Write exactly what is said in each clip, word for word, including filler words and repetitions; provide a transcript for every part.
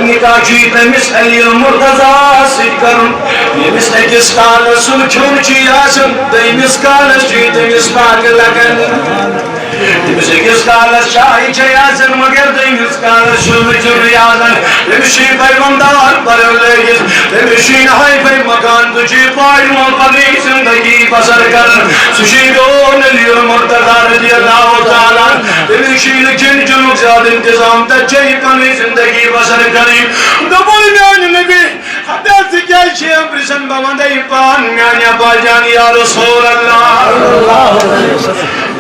نکاح چھُ تٔمِس علی المرتضیٰ سۭتۍ کرُن، ییٚمِس أکِس کالس سُہ کھیوٚن چھُ آسان، دوٚیمِس کالس چھُ تٔمِس پاکہٕ لگان۔ تٔمِس أکِس کالس چاے چھے آسان، مگر دوٚیمِس کالس چھُ نہٕ کھیوٚنُے آسان۔ تٔمِس چھُ یہِ پیماندار پرن لٲگِتھ، تٔمِس چھُ یہِ نہاے پے مکان تہٕ چھُ یہِ پارِ منٛز پنٕنۍ زندگی بسر کران۔ سُہ چھُ یہِ میون علی المرتضیٰ رضی اللہ تعالیٰ عنہ۔ تٔمِس چھُ یہِ نہٕ کھٮ۪ن چٮ۪نُک زیادٕ انتظام، تتہِ چھےٚ یہِ پنٕنۍ زندگی بسر کرٕنۍ۔ دوٚپُن، میانہِ نبی، ہتا ژٕ کیٛازِ چھِ یِم پرژھان؟ بہٕ وَنَے پان میانہِ ابا جان یا رسول اللہ۔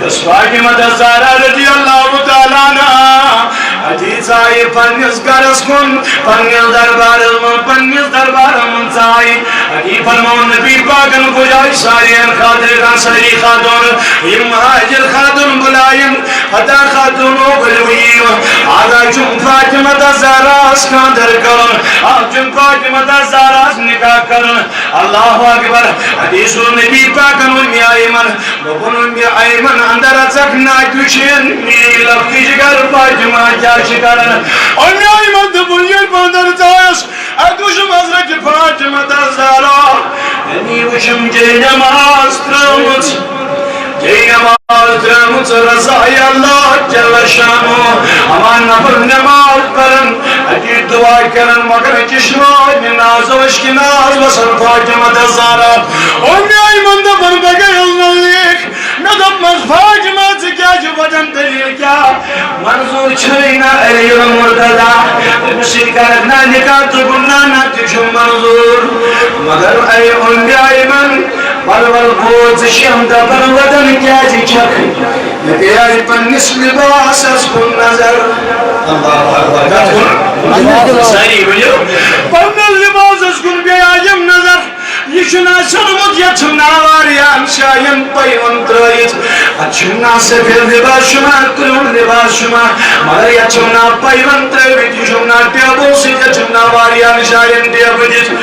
یۄس فاطمہ الزہرا رضی اللہ تعالیٰ عنہا، اتی ژایہِ پننِس گرس کُن، پننِس دربارس منٛز، پننِس دربارس منٛز ژایہِ۔ اتی فرموو نبی پاکن، بُلٲے سارین خاطرٕ، سٲری خاتون، یِم مہاجر خاتون بُلایَن، ہتا خاتون، ؤلِو یِیِو، آز چھُم فاطمہ الزہراہس خاندر کرُن، آز چھُم فاطمہ الزہراہس نکاح کرُن۔ اللہ اکبر۔ حدیث نبی پاکن ووٚن مےٚ ایمن، دوٚپُن مےٚ ایمن، اندر اژکھ نا، تُہۍ چھِو یہِ لۄکٹٕے جگر فاطمہ کیٛاہ چھِ کران؟ او مےٚ ایمن دوٚپُن، ییٚلہِ بہٕ اندر ژایس، اتہِ وٕچھُم حضرت فاطمہ الزہرا، یعنی وٕچھُم جے نماز ترٲومٕژ۔ جے نماز ترٲومٕژ رضا اللہ جل شانہ، اما نفل نماز پران، اتی دعا کران، مگر چشمہ ناز و اشک ناز وسان فاطمہ الزہرا۔ او مےٚ ایمن دوٚپُن، بہٕ گٔیَس نزدیٖک، مےٚ دوٚپمَس، فاطمہ، ژٕ کیٛازِ چھِ وَدان، دٔلیٖل کیٛاہ؟ منظور چھُے نہ علی المرتضیٰ، أمِس سۭتۍ کَرَکھ نہ نکاح؟ دوٚپُن، نہ، نہ، تہِ چھُم منظور۔ مگر اے اُمہِ ایمن، وَلہٕ وَلہٕ بوز، ژٕ چھَم دَپان وَدان کیٛازِ چھَکھ؟ مےٚ پیٚیہِ پنٛنِس لباسَس کُن نظر۔ اللہ اکبر۔ کَتھ کُن؟ سٲری ؤنِو۔ پنٛنِس لباسَس کُن پیٚیہِ یِم نظر۔ یہِ چھُنہ ژھیوٚنمُت، یَتھ چھُم نہ واریاہَن جایَن پیوند ترٲیِتھ۔ اَتھ چھُم نہ سفید لباس چھُم، کرٛہُن لباس چھُم، مگر یَتھ چھُم نہ پیوند ترٲوِتھ، یہِ چھُم نہ ٹیبو سۭتۍ، یَتھ چھُم نہ واریاہَن جایَن ٹیبہٕ دِتھ۔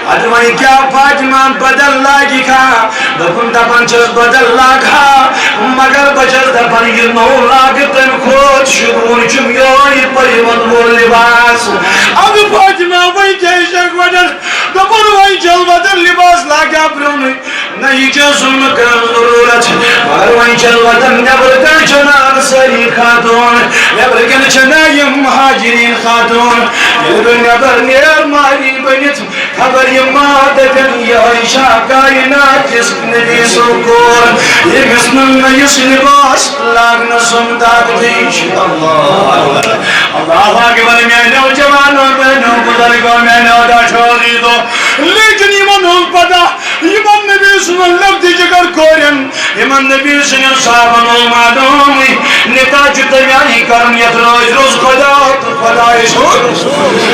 اَدٕ وۄنۍ کیٛاہ فاطمہ بدل لاگہِ کھا؟ دوٚپُن دَپان چھَس بدل لاگہٕ ہا، مگر بہٕ چھَس دَپان یہِ نوٚو لاگہٕ تَمہِ کھۄتہٕ شوٗبوُن چھُم یِہوٚے پیوند وول لباس۔ اَدٕ فاطمہ وۄنۍ کیٛاہ چھَکھ وَنان؟ دوٚپُن، وۄنۍ چھَل وَدَن لباس لاگیا برٛونٛہٕے۔ نہ، یہِ چھےٚ ظُلمہٕ کَرٕنۍ ضروٗرت۔ مگر وۄنۍ چھَل وَدَن نٮ۪برٕ کَنہِ چھَنہٕ انصاری خاتوٗن، نٮ۪برٕ کَنہِ چھَنہٕ یِم مہاجریٖن خاتوٗن۔ ییٚلہِ بہٕ نٮ۪بر نیرٕ مہری بٔنِتھ، خبر یِم ما دَپَن، یِہوٚے چھا کائنات کِس نبی سُنٛد کوٗر، ییٚمِس نہٕ نٔیِس لباس لاگنہٕ سُنٛد طاقتٕے چھُ۔ اللہ اکبر۔ اللہ اکبر، میٛانیو جوانو، میٛانیو بُزرگو، میٛانیو ڈاٹھو عزیزو۔ لیکن یِمن ہٕنٛز پتہ، یِمن نبی سٕنٛزن لۄکٹہِ جگر کورٮ۪ن، یِمن نبی سٕنٛدٮ۪ن صحابن اوس معلوم، نکاح چھُ تَمہِ آیہِ کرُن، یَتھ رٲزۍ روٚس خۄدا تہٕ خۄدایہِ سُنٛد۔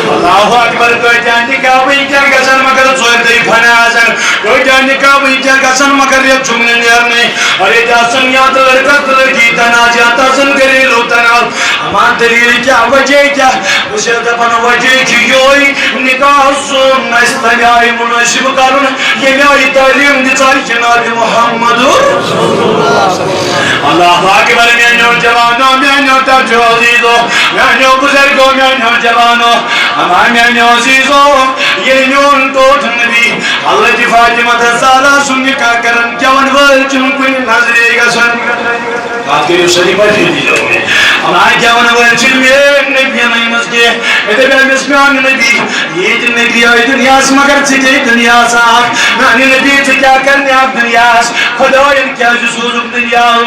اللہ اکبر، کۭتیاہ نکاح وٕنکٮ۪ن گژھن، مگر ژورِ دۄہہِ فنا آسن۔ کۭتیاہ نکاح وٕنکٮ۪ن گژھن، مگر رٮ۪تھ چھُم نہٕ نیرنٕے۔ اور ییٚتہِ آسن یا تہٕ لڑکس تہٕ لڑکی تنازعہ، یا تہِ آسن گھریلو تنازعہ۔ اما دلیل کیٛاہ، وجہ کیٛاہ؟ بہٕ چھَس دَپان وجہ چھُ یِہوٚے، نکاح سون اَسہِ تَمہِ آیہِ مُنٲسِب کَرُن، ییٚمہِ آیہِ تعلیٖم دِژاے جناب محمد۔ اللہ اکبر، میٛانیو جوانو، میٛانیو ٹاٹھیو عزیزو، میٛانیو بُزرگو، میٛانیو جوانو، اما میٛانیو عزیزو، ییٚلہِ میون ٹوٹھ نبی حضرت فاطمہ الزہرا سُنٛد نکاح کران، گٮ۪وَن وٲلۍ چھِنہٕ کُنہِ نظرِ گژھان۔ کتھ کٔرِو سٲری پٲٹھۍ، یہِ دِیو مےٚ۔ اما گٮ۪وَن وٲلۍ چھِنہٕ میٲنۍ نبی یَن أنۍ مٕژ کینٛہہ۔ مےٚ دَپیٛاو أمِس میون نبی، ییٚتہِ نبی آے دُنیاہَس، مگر ژٕ تہِ دُنیاہَس آکھ۔ میانہِ نبی، ژٕ کیٛاہ کرنہِ آکھ دُنیاہَس؟ خۄدایَن کیٛازِ سوٗزُکھ دُنیا؟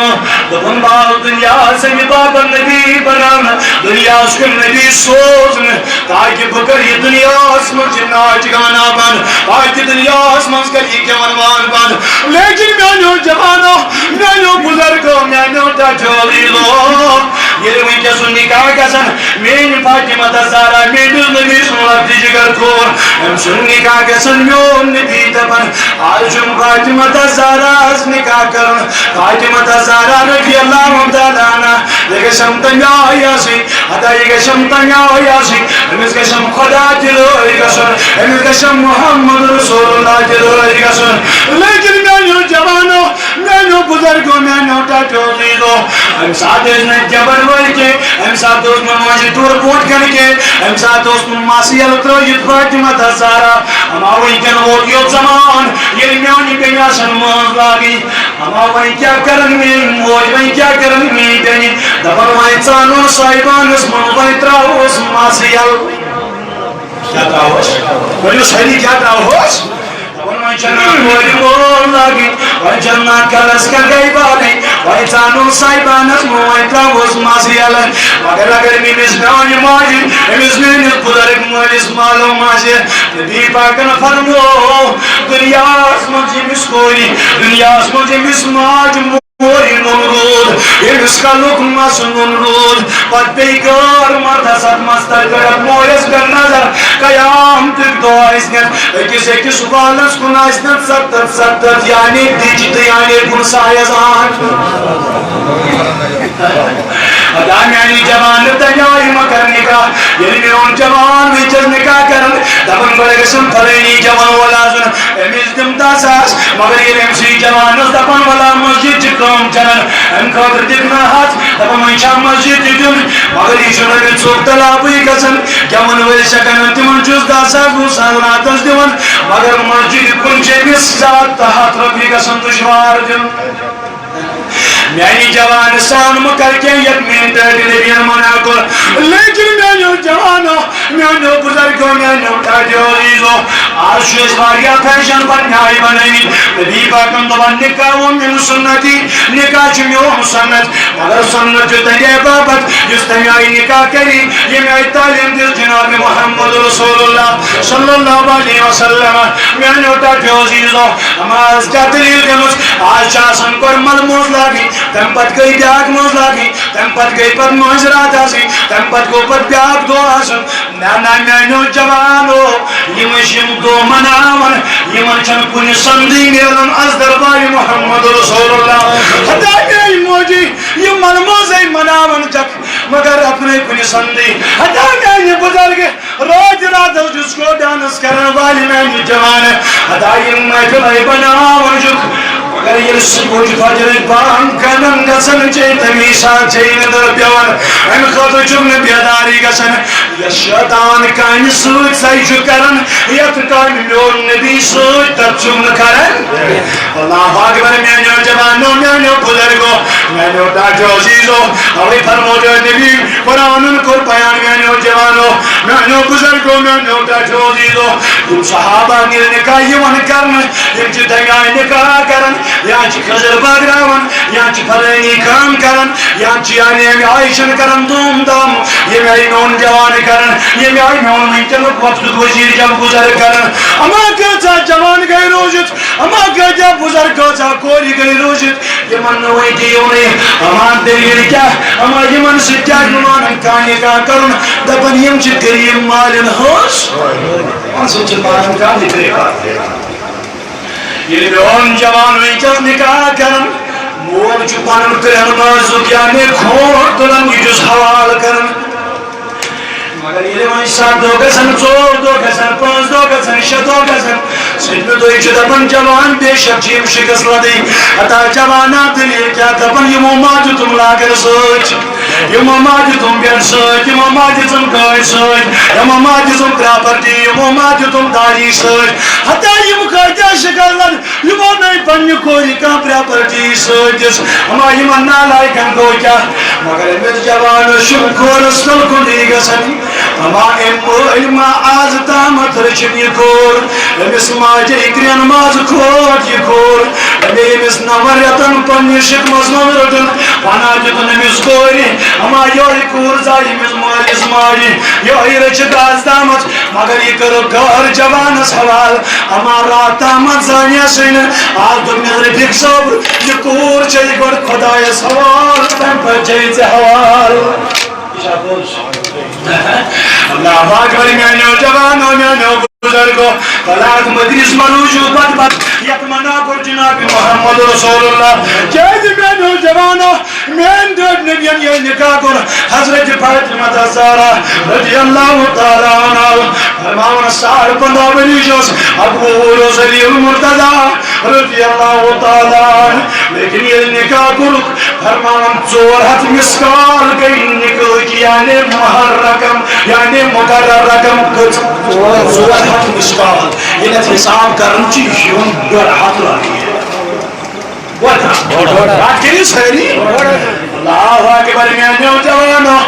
دوٚپُن، بہٕ آوُس دُنیاہَس اَمہِ باپَتھ نبی بناونہٕ، دُنیاہَس کُن نبی سوزنہٕ۔ تاکہ بہٕ کرٕ یہِ دُنیاہَس منٛز یہِ ناچ گانا بنٛد، تاکہ دُنیاہَس منٛز کرٕ یہِ گٮ۪وَن وان بنٛد۔ لیکن میانیو جوانو، میانیو بُزرگو، میانیو ٹاٹھیو عزیزو، ییٚلہِ وٕنکیٚس نکاح گژھن، میٲنۍ فاطمہ الزہرا، میٲنِس نبی سُنٛد لۄکٹہِ جگر کور، أمۍ سُنٛد نکاح گژھن، میون نبی دپان، آز چھُم فاطمہ الزہراہَس نکاح کرُن۔ فاطمہ الزہرا رضی اللہ تعالیٰ عنہا، یہِ گژھم تَمہِ آیہِ آسٕنۍ، ہتا یہِ گژھم تَمہِ آیہِ آسٕنۍ، أمِس گژھم خدا تہِ رٲضۍ گژھُن، أمِس گژھم محمد رسول اللہ تہِ رٲضۍ گژھُن۔ لیکن میانیو جوانو، میانیو بُزرگو، میانیو ٹاٹھیو عزیزو، اَمہِ ساتہٕ ٲسۍ نہٕ گٮ۪وَن وٲلۍ کینٛہہ، اَمہِ ساتہٕ اوس نہٕ مٲنٛزِ ٹُر برٛونٛٹھ کَنہِ کینٛہہ، اَمہِ ساتہٕ اوس نہٕ مَس یَلہٕ ترٛٲوِتھ فاطمہ تہٕ زہرا۔ اَما وٕنکٮ۪ن ووت یُتھ زمانہٕ، ییٚلہِ میٛانہِ بیٚنہِ آسَن مٲنٛز لاگٕنۍ۔ اَما وۄنۍ کیٛاہ کَرَن میٛٲنۍ موج، وۄنۍ کیٛاہ کَرَن میٛٲنۍ بیٚنہِ؟ دَپَن وۄنۍ ژانُن صاحبانَس منٛز، وۄنۍ ترٛاوہوس مَس یَلہٕ۔ کیٛاہ ترٛاوہوس؟ ؤنِو سٲری، کیٛاہ ترٛاوہوس؟ وۄنۍ چھَنہٕ کورِ وول لاگٕنۍ، وۄنۍ چھَنہٕ ناکَلَس کانٛہہ گَے بالٕنۍ، وۄنۍ ژانُن صاحبانَس منٛز، وۄنۍ ترٛاوہوس مَس یَلہٕ۔ مگر اگر میٛٲنِس میٛانہِ ماجہِ، أمِس میٛٲنِس بُزرگ مٲلِس معلوم آسہِ، نبی پاکَن فرموو، دُنیاہَس منٛز ییٚمِس کورِ، دُنیاہَس منٛز ییٚمِس ماجہِ مورِ نوٚن روٗد، ییٚمِس کَلُک مَس نوٚن روٗد، پَتہٕ پیٚیہِ غٲر مردَس اَتھ مَستَر کٔرِتھ مورِس پٮ۪ٹھ نظر، قیامتٕکۍ دۄہ آسہِ نہٕ أکِس أکِس والَس کُن آسہِ نہٕ ستتھ ستتھ، یعنی دِچ تہٕ یعنی کُن سایَس آن۔ خدا میٛانہِ جوان تَمہِ آیہِ مہ کَر نِکاح، ییٚلہِ میون جوان وٕنکٮ۪س نِکاح کَرَن، دَپَن گۄڈٕ گژھن فلٲنی جوان وول آسُن، أمِس دِم دَہ ساس، مگر ییٚلہِ أمۍ سٕے جوانَس دَپَن وَلا مسجد چھِ کٲم چَلان، اَمہِ خٲطرٕ دِکھ نہ ہَتھ، دَپَن وۄنۍ چھا مسجد تہِ دیُن، مگر یہِ چھُنہٕ أمِس ژوٚپ تہٕ لاپٕے گژھان، گٮ۪وَن وٲلۍ چھِ کَران تِمَن چھُس دَہ ساس، وُہ ساس راتَس دِوان، مگر مسجد کُن چھِ أمِس زٕ ہَتھ تہٕ ہَتھ رۄپیہِ گژھان دُشوار دیُن۔ میانہِ جوانہٕ سان مہٕ کر کینٛہہ یتھ میٲنۍ ٹٲٹھۍ نبین منع کوٚر۔ لیکن میانیو جوانو، میانیو بزرگو، میانیو ٹاٹھیو عزیزو، آز چھُ اَسہِ واریاہ فیشن پننہِ آیہِ بنٲومٕتۍ۔ نبی پاکن دوٚپن، نکاح من سنتی، نکاح چھُ میون سنت۔ مگر سنت چھُ تمے باپتھ یُس تمہِ آیہِ نکاح کرِ، ییٚمہِ آیہِ تعلیٖم دِژ جناب محمد رسول اللہ صلی اللہ علیہ وسلم۔ میانیو ٹاٹھیو عزیزو، اما آز کیٛاہ دٔلیٖل گٔمٕژ؟ آز چھِ آسان گۄڈٕ مَلہٕ مٲنٛز لاگٕنۍ، تَمہِ پَتہٕ گٔے بیٛاکھ مٲنٛز لاگٕنۍ، تَمہِ پَتہٕ گٔے پَتہٕ مٲنٛزِ راتھ آسٕنۍ، تَمہِ پَتہٕ گوٚو پَتہٕ بیٛاکھ دۄہ آسُن۔ نہ، نہ، میٛانیو جوانو، یِم ٲسۍ یِم دۄہ مَناوان، یِمَن چھَنہٕ کُنہِ سَندٕے میلان اَسہِ دربارِ محمد رسول اللہ۔ ہتا میٛانہِ موجی، یِم مَلہٕ مٲنٛزے مَناوان چھَکھ، مگر اَتھ نَے کُنہِ سَندٕے۔ ہتا میٛانہِ بُزرگہٕ، راتھ راتس ڈسکو ڈانس کرن والہِ میانہِ جوان، ہتا یِم محفلے بناوان چھُکھ۔ مگر ییٚلہِ صبحٕچ فجرٕچ بانگ کرن گژھن چھے، تمی ساتہٕ چھے نظر پٮ۪وان۔ امہِ خٲطرٕ چھُکھ نہٕ بیدارٕے گژھان۔ یۄس شیطان کامہِ سۭتۍ سَے چھُ کران، یتھ کامہِ میون نبی سۭتۍ تتھ چھُکھ نہٕ کران۔ اللہ اکبر، میانیو جوانو، میانیو بزرگو، میانیو ٹاٹھیو عزیزو، اوے فرموو نبی، قرآنن کوٚر بیان میانیو جوانو، میانیو بزرگو، میانیو ٹاٹھیو عزیزو۔ یِم صحابہ ییٚلہِ نکاح یِوان کرنہٕ، یِم چھِ تمہِ آیہِ نکاح کران، یا چھِ خٔزٕر بٲگراوان، یا چھِ فلٲنی کٲم کران، یا چھِ یعنی امہِ آیہِ چھِنہٕ کران دوٗم دام، ییٚمہِ آیہِ میون جوان کران، ییٚمہِ آیہِ میون وٕنکیٚنُک وقتُک وزیر جنگ گُزر کران۔ اما کۭژاہ جوان گٔے روٗزِتھ، اما کۭتیاہ بُزرگ، کۭژاہ کورِ گٔے روٗزِتھ، یِمن نہٕ وۄنۍ دِیِو نہٕ۔ اما دٔلیٖل کیٛاہ؟ اما یِمن سۭتۍ کیٛاہ یِوان کانہِ کانٛہہ کرُن؟ دَپان یِم چھِ غریٖب مالٮ۪ن ہٕنٛز۔ یِمن سۭتۍ چھِ پانہٕ کانٛہہ تہِ غریٖب۔ ییٚلہِ میون جوان وٕنکیٚس نکاح کران، مول چھُ پنُن کرٛہُن مازُک یعنی کھوٗر تُلان، یہِ چھُس حوالہٕ کران۔ مگر ییٚلہِ وۄنۍ ستھ دۄہ گژھن، ژور دۄہ گژھن، پانٛژھ دۄہ گژھن، شےٚ دۄہ گژھن، سٔتمہِ دۄہہِ چھُ دَپان جوان، بے شک چھِ یِم شِکس لدٕنۍ۔ ہتا جوانا دٔلیٖل کیٛاہ؟ دَپان یِمو ما دیُتُم لاگن سۭتۍ، یِمو ما دیُتُم بیڈ سۭتۍ، یِمو ما دیُتُم گٲڑۍ سۭتۍ، یِمو ما دیُتُم پراپرٹی، یِمو ما دیُتُم داری سۭتۍ۔ ہتا یِم کۭتیٛاہ شِکس لد، یِمو نَے پننہِ کورِ کانٛہہ پراپرٹی سۭتۍ دِژ۔ اما یِمن نالایکن گوٚو کیٛاہ؟ مگر أمِس جوانس چھُنہٕ کورس تل کُنُے گژھان۔ اما أمۍ مٲلۍ ما آز تامتھ رٔچھِن یہِ کوٗر؟ أمِس ماجے کرٛٮ۪ن ماز کھوٹ یہِ کوٗر۔ أمۍ أمِس نَون رٮ۪تن پننِس شِکمس منٛز روٚٹُن، پناہ دیُتُن أمِس کورِ۔ اما یِہوٚے کوٗر زاے أمِس مٲلِس ماجہِ، یِہوٚے رٔچھِتھ آز تامتھ۔ مگر یہِ کٔرٕکھ غٲر جوانس حوالہٕ۔ اما راتھ تامتھ زانیسٕے نہٕ۔ آز دوٚپنس رفیق صٲب، یہِ کوٗر چھے گۄڈٕ خۄدایس حوالہٕ، تمہِ پتہٕ چھے ژےٚ حوالہٕ۔ یہِ چھا پوٚز؟ اللہ اکبر، میانیو جوانو، میانیو بزرگو، بلاغ مدرس منو چھُ پتہٕ پتہٕ یتھ منع کوٚر جناب محمد رسول اللہ۔ کیازِ میانیو جوانو، میٲنۍ ٹٲٹھۍ نبین ییٚلہِ نکاح کوٚر حضرت فاطمہ زہرا رضی اللہ تعالیٰ عنہا، فرماوان ساڑ پنداہ ؤری چھُس، اَکوُہ وُہُر اوس علی المرتضیٰ رضی اللہ تعالیٰ عنہ۔ لیکن ییٚلہِ نکاح کوٚرُکھ، فرماوان ژور ہتھ مثقال گٔے نکاح کی یعنی مہر رقم، یعنی مقرر رقم کٔژ؟ ژور ہتھ مثقال۔ ییٚلہِ اَتھ حساب کرُن چھُ، یہِ چھُ یِوان ڈۄڈ ہتھ رۄپیہِ۔ وۄتھ ہا۔ ڈۄڈ ہتھ۔ اَتھ کٔرِو سٲری۔ اللہ اکبر، میٛانیو جوانو۔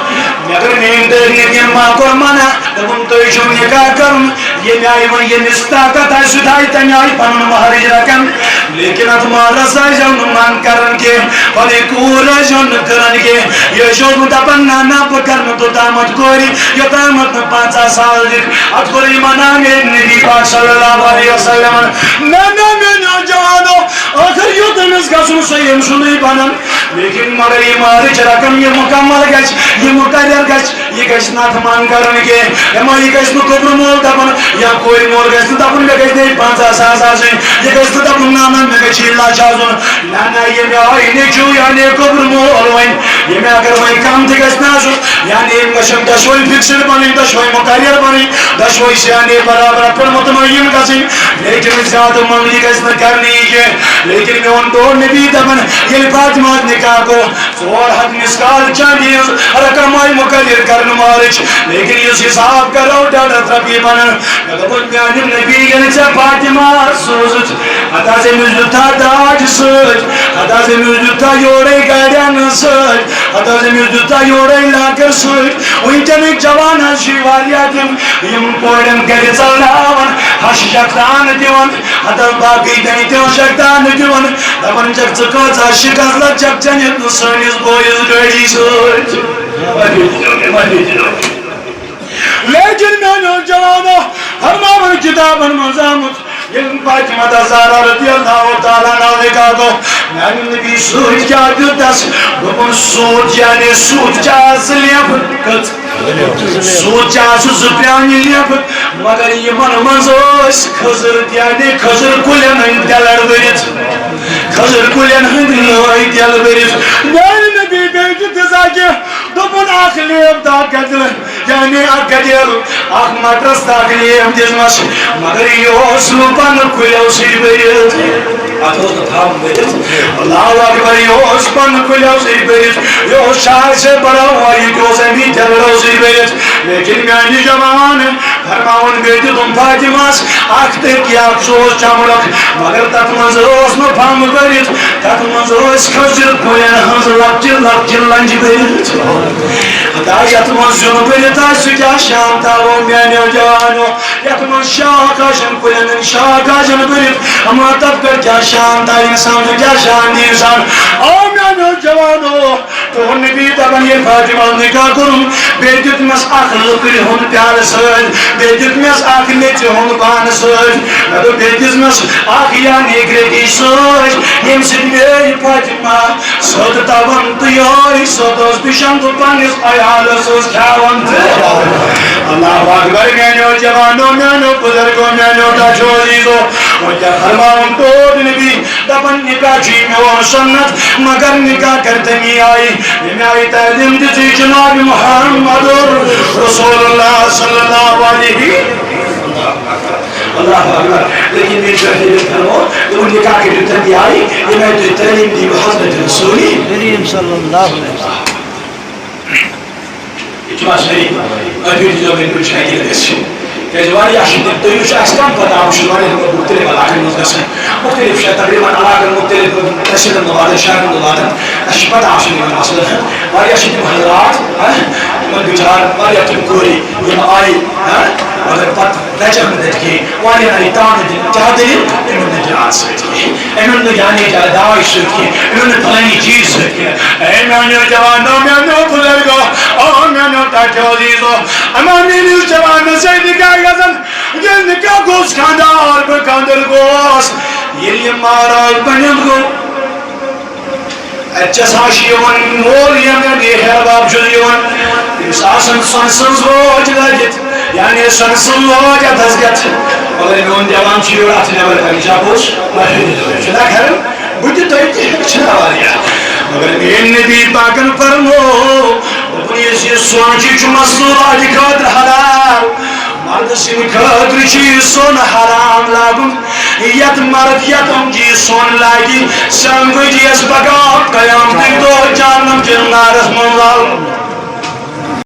مگر میٛٲنۍ تعلیٖم یِم ما کوٚر منع۔ دوٚپُن، تُہۍ چھُو نکاح کرُن، ییٚمہِ آیہِ وۄنۍ ییٚمِس طاقت آسہِ، سُہ تھایہِ تَمہِ آیہِ پَنُن مہرٕچ رقم۔ لیکن اَتھ مہرَس ٲسۍزیو نہٕ منع کران کینٛہہ، پَنٕنۍ کوٗر ٲسۍزیو نہٕ کران کینٛہہ۔ یہِ ٲسۍزیو نہٕ دَپان، نہ، نہ، بہٕ کرٕ نہٕ توٚتامَتھ کورِ، یوٚتامَتھ نہٕ پنٛژاہ ساس دِکھ۔ اَتھ کوٚر یہِ منع میٛٲنۍ نبی پاک صلی اللہ علیہ وسلمن۔ نہ، نہ، میٛٲنیو جوانو، ٲخٕر یوٚت أمِس گژھُن، سُہ ییٚمہِ سُنٛدُے بَنان۔ لیکن مگر یہِ مہرٕچ رقم، یہِ مُکمل گژھِ، یہِ مُقرر گژھِ۔ یہِ گژھِ نہٕ اَتھ منع کرُن کینٛہہ۔ اما یہِ گژھِ نہٕ کۄبرٕ مول دَپُن یا کورِ مول گژھِ نہٕ دَپُن، مےٚ گژھِ نہٕ پنٛژاہ ساس آسٕنۍ۔ یہِ گژھِ نہٕ دَپُن، نہ، نہ، مےٚ گژھِ یہِ لَچھ آسُن۔ نہ، نہ، ییٚمہِ آیہِ نیٚچوٗ یا نیٚچوٗ کۄبرٕ مول وۄنۍ، ییٚمہِ اگر وۄنۍ کم تہِ گژھِ نہٕ آسُن، یعنی یِم گژھن دۄشوٕے fixed بَنٕنۍ، دۄشوٕے مُقرر بَنٕنۍ، دۄشوٕے سیانے برابر پٮ۪ٹھ مطمئن گژھٕنۍ۔ لیکن زیادٕ منٛگنی گژھِ نہٕ کرنی یہِ کینٛہہ۔ لیکن میون ٹوٹھ نبی دَپان، ییٚلہِ فاطمہ نکاح گوٚو، ژور ہتھ مثقال چاندی ہٕنٛز رقم آیہِ مُقرر کرنہٕ مہرٕچ، لیکن یُس حساب کرو، ڈاڈ رۄپیہِ بنن۔ مےٚ دوٚپُن، میانہِ نبی، ییٚلہِ ژےٚ فاطمہ سوٗزُتھ، ہتہٕ حظ أمِس دیُتتھ داج سۭتۍ، ہتہٕ حظ أمِس دیُتتھ یورے گاڑٮ۪ن سۭتۍ، ہتہٕ حظ أمِس دیُتتھ یورے لاکر سۭتۍ۔ وٕنکیٚنٕکۍ جوان حظ چھِ واریاہ تِم، یِم کورٮ۪ن گرِ ژلناوان، ہش شیطان دِوان، ہتس باقٕے دٔنۍ تہِ اوس شیطان دِوان، دپان چھکھ، ژٕ کۭژاہ شکست لٔج چھکھ ژےٚ نیتھ نہٕ سٲنِس بٲیِس گٲڑی سۭتۍ۔ لیکن میانیو جوانو، فرماوان کتابن منٛز آمُت، ییٚلہِ فاطمہ زہرا رضی اللہ تعالیٰ عنہا نکاح گوٚو، میانہِ نبی سۭتۍ کیٛاہ دیُت تس؟ دوٚپُن، سوٗت، یعنی سوٗت چھا زٕ لیفہٕ؟ کٔژ؟ سوٗت چھِ آسہٕ زٕ پرٛانہِ لیفہٕ، مگر یِمن منٛز ٲسۍ کھٔزٕر، یعنی کھٔزٕر کُلٮ۪ن ہٕنٛدۍ تٮ۪لر بٔرِتھ، کھٔزٕر کُلٮ۪ن ہٕنٛدۍ لٲے تٮ۪لہٕ بٔرِتھ۔ میانہِ نبی بیٚیہِ تہِ دِژا کینٛہہ، دوٚپُن، اکھ لیف دَہ گدلہٕ، یعنی اکھ گدیل، اکھ مٹرس تہٕ اکھ لیف دِژمس، مگر یہِ اوس نہٕ پنہٕ کُلٮ۪و سۭتۍ بٔرِتھ۔ اتھ اوس نہٕ تھل بٔرِتھ۔ اللہ اکبر، یہِ اوس پنہٕ کُلٮ۪و سۭتۍ بٔرِتھ۔ یہِ اوس شاہ سے بڑا ہوا، یہِ تہِ اوس امی جنگلو سۭتۍ بٔرِتھ۔ لیکن میانہِ جوان فرماوان بیٚیہِ تہِ تِم فاطمس، اکھ تٔکی اکھ سُہ اوس چمڑک، مگر تتھ منٛز ٲس نہٕ پھمب بٔرِتھ، تتھ منٛز ٲسۍ کھٔزٕر کُلٮ۪ن ہٕنٛز لۄکچہِ لۄکچہِ لنجہِ بٔرِتھ۔ ہتا یتھ منٛز زیُن بٔرِتھ آسہِ، سُہ کیٛاہ شام تھاوو میانیو جوانو؟ یتھ منٛز شاخ آسن، کُلٮ۪ن ہٕنٛدۍ شاخ آسن بٔرِتھ، اما تتھ پٮ۪ٹھ کیٛاہ شان تھایہِ انسان تہٕ کیٛاہ شان دی انسان؟ آ میانیو جوانو، تُہُنٛد نبی دپان، ییٚلہِ فاطمہ نکاح کوٚرُن، بیٚیہِ دیُتمس اکھ لٔکرِ ہُنٛد پیالہٕ سۭتۍ، بیٚیہِ دیُتمس اکھ میٚژِ ہُنٛد بانہٕ سۭتۍ، مےٚ دوٚپ، بیٚیہِ دِژمس اکھ یعنی گرٛیٚکِچ سۭتۍ، ییٚمہِ سۭتۍ میٲنۍ فاطمہ سیوٚد تَوان تہٕ یِہوٚے سیوٚد اوس پِشان تہٕ پنٛنِس عیالَس اوس کھیٛاوان تہٕ۔ اللہ اکبر، میٛانیو جوانو، میٛانیو بُزرگو، میٛانیو ٹاٹھیو عزیٖزو، وۄنۍ کیٛاہ فرماوُن ٹوٹھ نبی؟ دَپان، نِکاح چھُے میون سُنت، مگر نِکاح کَرِ تَمی آیہِ، ییٚمہِ آیہِ تعلیٖم دِژٕے جناب محمد رسول اللہ صلی اللہ علیہ۔ اللہ اکبر۔ لیکن یہ جو ہے، یہ فرمو، تم نکاح کے جو تربیت آئی، یہ میں جو تعلیم دی، وہ حضرت رسول کریم صلی اللہ علیہ وسلم۔ یہ جو اصلی، ابھی جو میں کچھ ہے، یہ دیکھ۔ کیازِ واریاہ چھِ تِم، تُہۍ وٕچھِو، اَسہِ کَم پَتہ، آز چھُ واریاہ لُکھ مُختٔلِف علاقَن منٛز گژھان، مُختٔلِف چھِ تقریٖباً علاقَن، مُختٔلِف تحصیٖلَن منٛز واتان، شہرَن منٛز واتان، اَسہِ چھِ پَتہ آسان یِمَن مسلَن ہٕنٛز۔ واریاہ چھِ تِم حضرات، ہاں، تِمَن بِچارَن واریاہ تِم کورِ، یِم آیہِ، ہاں، مگر پَتہٕ رَچَکھ نہٕ تَتہِ کِہیٖنۍ۔ واریاہَن آیہِ تانہٕ دِنہٕ، کیٛاہ دٔلیٖل؟ تِمَن نہٕ جہاد سۭتۍ کِہیٖنۍ، یِمَن نہٕ یعنی جہاد داعش سۭتۍ کِہیٖنۍ، یِمَن نہٕ فلٲنی چیٖز سۭتۍ کِہیٖنۍ۔ اے میٛانیو جوانو، میٛانیو بُزرگو، او میٛانیو ٹاٹھیو عزیٖزو، اما میٛٲنِس جوانَس سۭتۍ نِکاح گژھان، ییٚلہِ نِکاح گوٚژھ خانٛدار بہٕ خانٛدر گوس، ییٚلہِ یہِ مہراز بٔنِتھ گوٚو، اَتہِ چھَس ہَش یِوان، مول یِوان، یہِ ہیرٕ باب چھُس یِوان، تٔمِس آسان سۄنہٕ سٕنٛز وٲج لٲگِتھ، یعنی سۄنہٕ سٕنٛز وٲج اَتھَس کٮ۪تھ، مگر میون جوان چھُ یورٕ اَتھٕ نٮ۪بر کَڑان، چھا پوٚز؟ چھُنہ کھران؟ بہٕ تہِ تُہۍ تہِ چھِنہ واریاہ۔ مگر میٛٲنۍ نبی پاکن فرمو، دوٚپُن، یُس یہِ سۄن چھُ، یہِ چھُ مستوٗراتہِ خٲطرٕ حلال۔ مردٕ سٕنٛدِ خٲطرٕ چھُ یہِ سۄن حرام لاگُن۔ یَتھ مرد یَتھ أمۍ چھُ یہِ سۄن لاگہِ، سۄن گوٚو یہِ یَس پگاہ قیامتٕکۍ دۄہ جہنم کِس نارس منٛز لالُن۔